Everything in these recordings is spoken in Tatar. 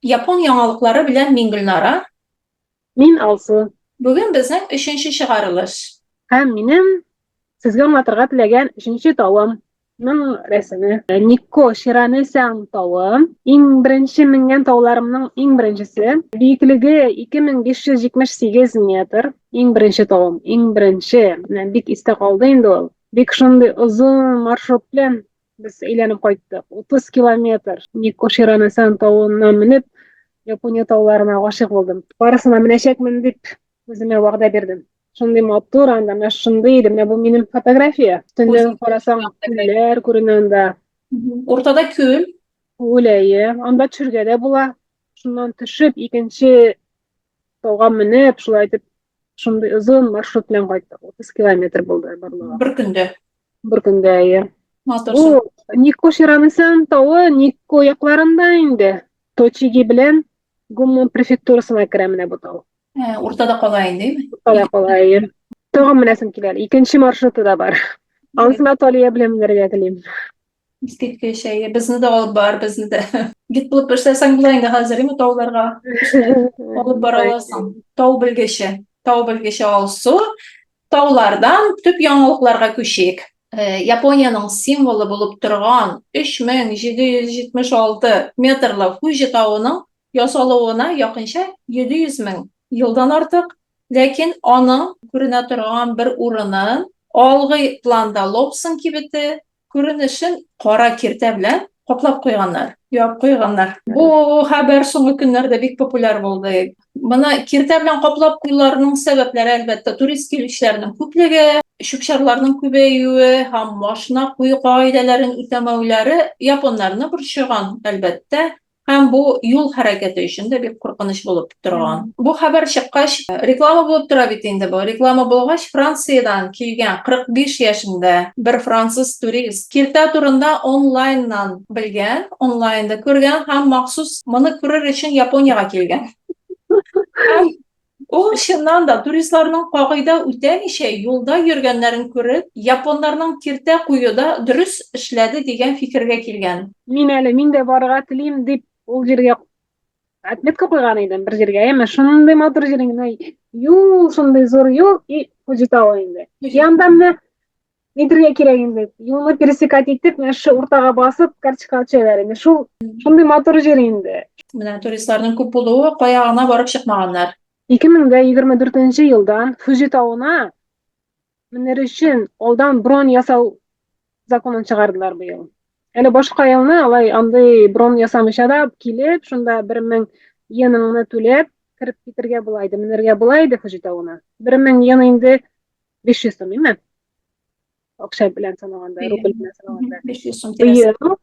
Япон яңалыклары белән мин Гөлнара. Мин Алсу. Бүген безнең өченче чыгарылыш. Һәм минем сезгә аңлатырга теләгән өченче тавым ның рәсеме. Никко Ширанесян тавы. Иң беренче менгән тауларымның иң беренчесе. Биеклеге 2578 метр. Иң беренче тавым, иң беренче. Менә бик истә калды инде ул. Бик шундый озын маршрут белән без әйләнеп кайттык. 30 километр. Никко Ширанесан тавына менеп, Япония тауларына гашыйк булдым. Барысына менәчәкмен дип үземә вәгъдә бирдем. Шундый матур анда, менә шундый иде. Менә бу минем фотография. Өстеннән карасаң, күлләр күренә анда. Уртада күл. Күл, әйе. Анда төшергә дә була. Шуннан төшеп, икенче тауга менеп, шулай итеп, шундый озын маршрут белән кайттык. 30 километр булды барлыгы. Бер көндә. Бер көндә, әйе. Матур. Бу Никко Ширанесан тавы Никко якларында инде. Точиги белән Гуммон префектурасына керә менә бу тау. Ә, уртада кала инде, әйме? Уртада кала, әйе. Тагын менәсем килә. Икенче маршруты да бар. Анысына Талия белән менәргә телим. Искиткеч, әйе. Безне дә алып бар, безне дә. Гид булып эшләсәң була инде хәзер, әйме, тауларга алып бара аласың. Тау белгече, тау белгече Алсу. Таулардан төп яңалыкларга күчик. Э, Япониянең символы булып торган 3776 метрлы Фуҗи тавының ясалуына якынча 700 мең елдан артык, ләкин аның күренә торган бер урынын алгы планда Лобсон кибете күренешен кара киртә белән каплап куйганнар, ябып куйганнар. Бу хәбәр соңгы көннәрдә бик популяр булды. Моны киртә белән каплап куюларының сәбәпләре, әлбәттә, турист килүчеләрнең күплеге, чүп-чарларның күбәюе һәм машина кую кагыйдәләрен үтәмәүләре японнарны борчыган, әлбәттә. Һәм бу юл хәрәкәте өчен дә бик куркыныч булып торган. Бу хәбәр чыккач, реклама булып тора бит инде бу. Реклама булгач, Франциядән килгән 45 яшендә бер француз турист киртә турында онлайннан белгән, онлайнда күргән һәм махсус моны күрер өчен Япониягә килгән. Һәм Ул чыннан да туристларның кагыйдә үтәмичә юлда йөргәннәрен күреп, японнарның киртә куюда дөрес эшләде дигән фикергә килгән. Мин әле, мин дә барырга телим дип, ул җиргә отметка куйган идем бер җиргә. Әмма шундый матур җир инде, юл, шундый зур юл и Фуҗи тавы инде. Янда менә нитергә кирәк инде. Юлны пересекать итеп, менә шушы уртага басып, карточка төшәләр инде. Шул шундый матур җир инде. Менә туристларның күп булуы кая гына барып чыкмаганнар. 2024 елдан Фуҗи тавына менер өчен алдан бронь ясау законын чыгардылар быел. Әле башка елны алай андый бронь ясамыйча да килеп, шунда 1000 йеныңны түләп кереп китергә була иде, менергә була иде Фуҗи тавына. 1000 йен инде 500 сум, име? Акча белән санаганда, рубль белән санаганда. 500 сум тирәсе. Быел,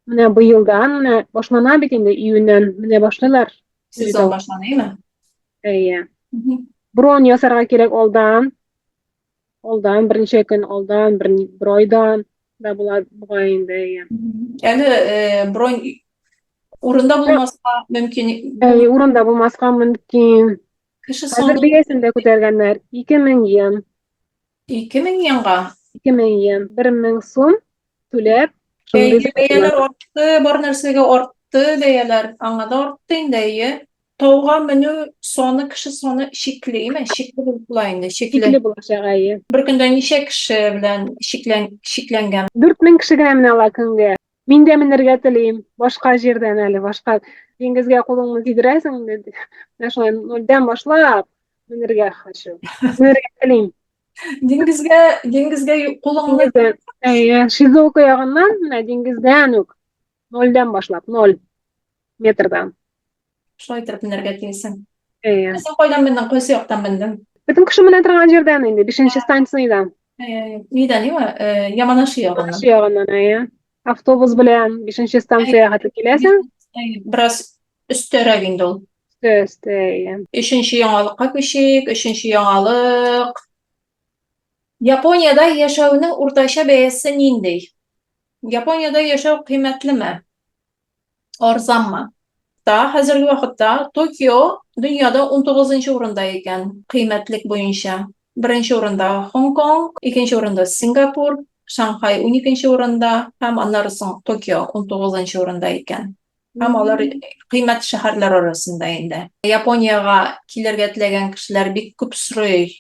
менә быелдан менә башлана бит инде июньнән менә башлыйлар. Сезон башлана, име? Әйе. Бронь ясарга кирәк алдан. Алдан, берничә көн алдан, бер, бер айдан да була бугай инде, әйе. Әле э, бронь урында булмаска мөмкин. Әйе, урында булмаска мөмкин. Кеше Хәзер саны бәясен дә күтәргәннәр. 2000 йен. 2000 йенга. 2000 йен. 1000 сум түләп, шундый Әйе, бәяләр артты, бар нәрсәгә артты бәяләр. Аңа да артты инде, әйе. Тауга менү саны, кеше саны чикле, име? Чикле булып була инде, чикле. Чикле булачак, әйе. Бер көндә ничә кеше белән чиклән, чикләнгән? 4000 кеше генә менә ала көнгә. Мин дә менергә телим. Башка җирдән әле, башка диңгезгә кулыңны тидерәсең инде. Менә шулай нольдән башлап менергә хочу. Менергә телим. Диңгезгә, диңгезгә кулыңны Диңгездән. Әйе, Шизока ягыннан, менә диңгездән үк нольдән башлап, ноль метрдан. Шулай итеп менәргә телисең. Әйе. Син кайдан мендең, кайсы яктан мендең? Бөтен кеше менә торган җирдән инде, бишенче станциядән. Әйе, нидән, име? Э, Яманаши ягыннан. Яманаши ягыннан, әйе. Автобус белән бишенче станциягә хәтле киләсең. Әйе, бераз өстәрәк инде ул. Өстә, өстә, әйе. Өченче яңалыкка күчик. Өченче яңалык. Япониядә яшәүнең уртача бәясе нинди? Япониядә яшәү кыйммәтлеме? Арзанмы? Та хәзерге вакытта Токио дөньяда 19 урында икән кыйммәтлек буенча. Беренче урында Хонг-Конг, икенче урында Сингапур, Шанхай 12 урында һәм аннары соң Токио 19 урында икән. Һәм алар кыйммәт шәһәрләр арасында инде. Япониягә килергә теләгән кешеләр бик күп сорый.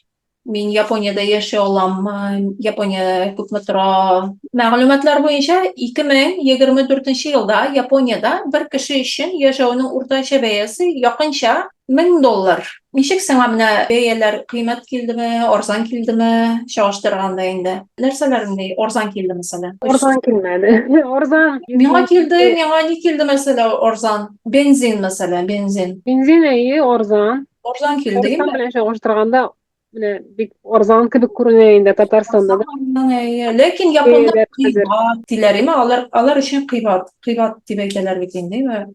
Мин Япониядә яши аламмы? Япония күпме тора? Мәгълүматлар буенча 2024 елда Япониядә бер кеше өчен яшәүнең уртача бәясе якынча 1000 доллар. Ничек сиңа менә бәяләр кыйммәт килдеме, арзан килдеме, чагыштырганда инде? Нәрсәләр инде арзан килде мәсәлән? Арзан килмәде. Арзан. Миңа килде, миңа ни килде мәсәлән арзан? Бензин мәсәлән, бензин. Бензин әйе, арзан. Арзан килде, Татарстан белән чагыштырганда менә бик арзан кебек күренә инде Татарстанда да. Ләкин японнар кыйбат диләр, име? Алар алар өчен кыйбат, кыйбат дип әйтәләр бит инде, име?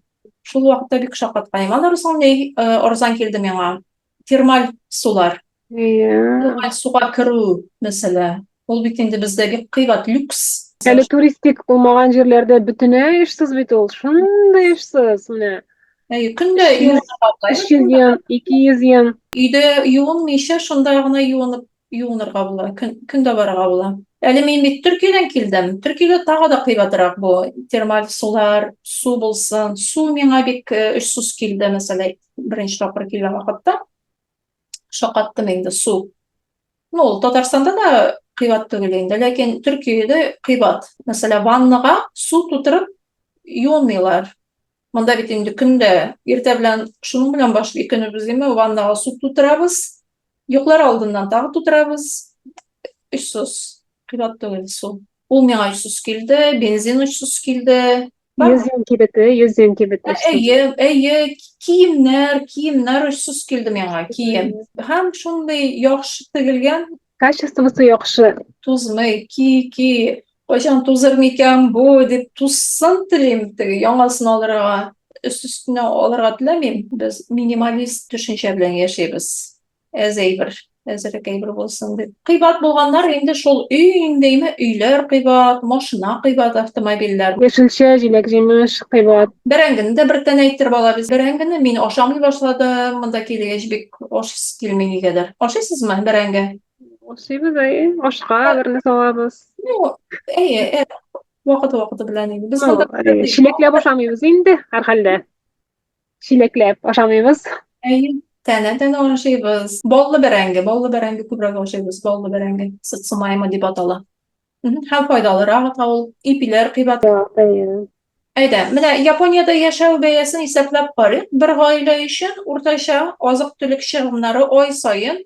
Шул вакытта бик шаккаткан идем. Аннары соң ни арзан килде миңа? Термаль сулар. Термаль суга керү мәсәлә. Ул бит инде бездә бик кыйбат люкс. Әле туристик булмаган җирләрдә бөтенләй очсыз бит ул. Шундый очсыз менә. Әйе, көндә юынырга була. 300 йен, 200 йен. Өйдә юынмыйча, шунда гына юынып юынырга була, көн, көндә барырга була. Әле мин бит Төркиядән килдем. Төркиядә тагы да кыйбатрак бу термаль сулар, су булсын. Су миңа бик очсыз килде, мәсәлән, беренче тапкыр килгән вакытта. Шакаттым инде су. Ну, ул Татарстанда да кыйбат түгел инде, ләкин Төркиядә кыйбат. Мәсәлән, ваннага су тутырып юынмыйлар. Монда бит инде көндә иртә белән шуның белән башлый көнебез, димме, ваннага су тутырабыз. Йоклар алдыннан тагы тутырабыз. Очсыз, кыйбат түгел су. Ул миңа очсыз килде, бензин очсыз килде. 100 йен кибете, 100 йен кибете. Әйе, әйе, киемнәр, киемнәр очсыз килде миңа, кием. Һәм шундый яхшы тегелгән. Качествосы яхшы. Тузмый, ки, ки, кайчан тузыр микән бу дип тузсын телим, теге яңасын алырга, өст өстенә алырга теләмим. Без минималист төшенчә белән яшибез. Әз әйбер, әзрәк әйбер булсын дип. Кыйбат булганнар инде шул өй индеме, өйләр кыйбат, машина кыйбат, автомобильләр. Яшелчә, җиләк-җимеш кыйбат. Бәрәңгене дә бер тән әйттереп алабыз. Бәрәңгене мин ашамый башладым, монда килгәч бик ашыйсы килми нигәдер. Ашыйсызмы бәрәңге? Ашыйбыз, әйе. Ашка берне салабыз. Ну, әйе, вакыты-вакыты белән инде. Без монда чиләкләп ашамыйбыз инде, һәрхәлдә. Чиләкләп ашамыйбыз. Әйе, тәнә-тәнә ашыйбыз. Баллы бәрәңге, баллы бәрәңге күбрәк ашыйбыз, баллы бәрәңге. Сацумайма дип атала. Һәм файдалырак та ул. Ипиләр кыйбат. Әйе. Әйдә, менә Япониядә яшәү бәясен исәпләп карыйк. Бер гаилә өчен уртача азык-төлек чыгымнары ай саен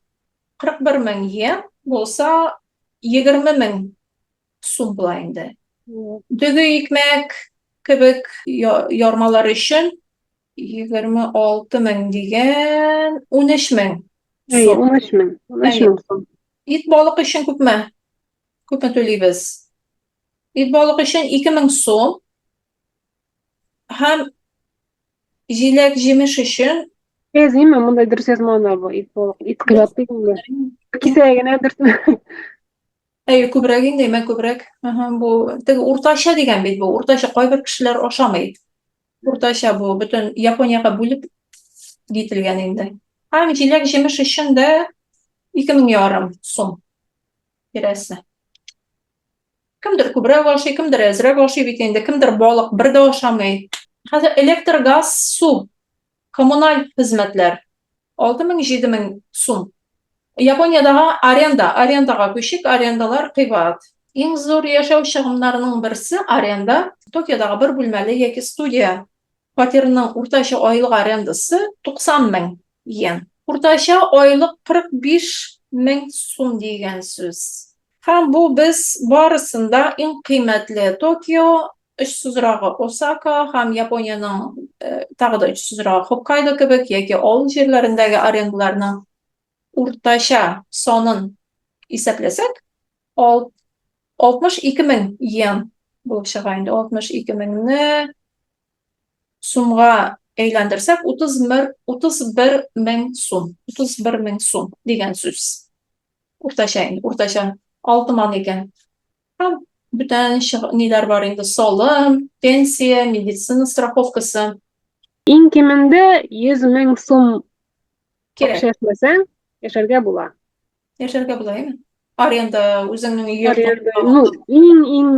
41 мең йен булса, 20 мең сум була инде. Дөге икмәк кебек ярмалар өчен 26 мең дигән 13 мең сум. 13 мең, 13 мең сум. Ит балык өчен күпме? Күпме түлибез? Ит балык өчен 2000 сум. Һәм җиләк-җимеш өчен Әзиме, монда дөрес язмаганнар бу ит балык. Ит кыйбат бит инде. Кисә генә дөресме? Әйе, күбрәк инде, әмма күбрәк. Ага, бу теге уртача дигән бит бу. Уртача кайбер кешеләр ашамый. Уртача бу бөтен Япониягә бүлеп кителгән инде. Һәм җиләк-җимеш өчен дә 2500 сум тирәсе. Кемдер күбрәк ашый, кемдер әзрәк ашый бит инде, кемдер балык бер дә ашамый. Хәзер электр, газ, су, коммуналь хезмәтләр 6000-7000 сум. Япониядагы аренда, арендага күчик, арендалар кыйбат. Иң зур яшәү чыгымнарының берсе аренда. Токиодагы бер бүлмәле яки студия фатирының уртача айлык арендасы 90 мең йен. Уртача айлык 45 мең сум дигән сүз. Һәм бу без барысын да иң кыйммәтле Токио, очсызрагы Осака һәм Япониянең тагы да очсызрагы Хоккайдо кебек яки авыл җирләрендәге арендаларның уртача санын исәпләсәк, 62 мең йен булып чыга инде. 62 меңне сумга әйләндерсәк, 31 31 мең сум. 31 мең сум дигән сүз. Уртача инде, уртача 6 ман икән. Һәм бүтән ниләр бар инде, салым, пенсия, медицина страховкасы. Иң кимендә 100 мең сум акча эшләсәң, яшәргә була. Яшәргә була, әйме? Аренда үзеңнең йортың. Аренда, ну, иң иң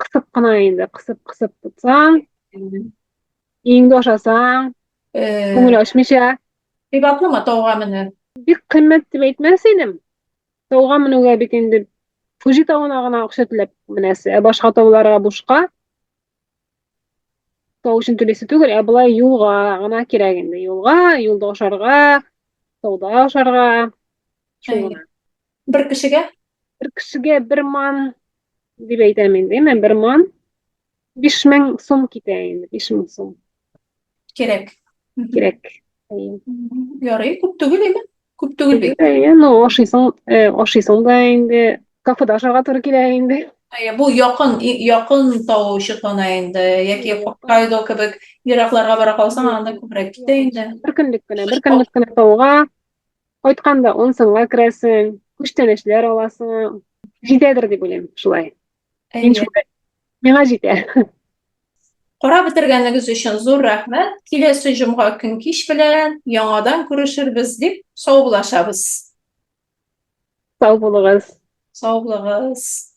кысып кына инде, кысып-кысып тотсаң. Өеңдә ашасаң, күңел ачмыйча. Кыйбатлымы тауга менү? Бик кыйммәт дип әйтмәс идем. Тауга менүгә бит инде Фуҗи тавына гына акча түләп менәсе, ә башка тауларга бушка. Тау өчен түлисе түгел, ә болай юлга гына кирәк инде. Юлга, юлда ашарга, тауда ашарга. Шул гына. Бер кешегә? Бер кешегә бер ман дип әйтәм инде, әмма бер ман 5000 сум китә инде, 5000 сум. Кирәк. Кирәк. Ярый, күп түгел име? Күп түгел бит. Әйе, ну ашыйсың, э, ашыйсың да инде, кафеда ашарга туры килә инде. Әйе, бу якын, якын тау чыгына инде, яки Хоккайдо кебек еракларга бара калсаң, анда күбрәк китә инде. Бер көнлек кенә, бер көнлек кенә тауга кайтканда онсынга керәсең, күчтәнәчләр аласың. Җитәдер дип уйлыйм, шулай. Мин шулай. Миңа җитә. Карап бетергәнегез өчен зур рәхмәт. Киләсе җомга көн кич белән яңадан күрешербез дип саубуллашабыз. Сау булыгыз. Сау булыгыз.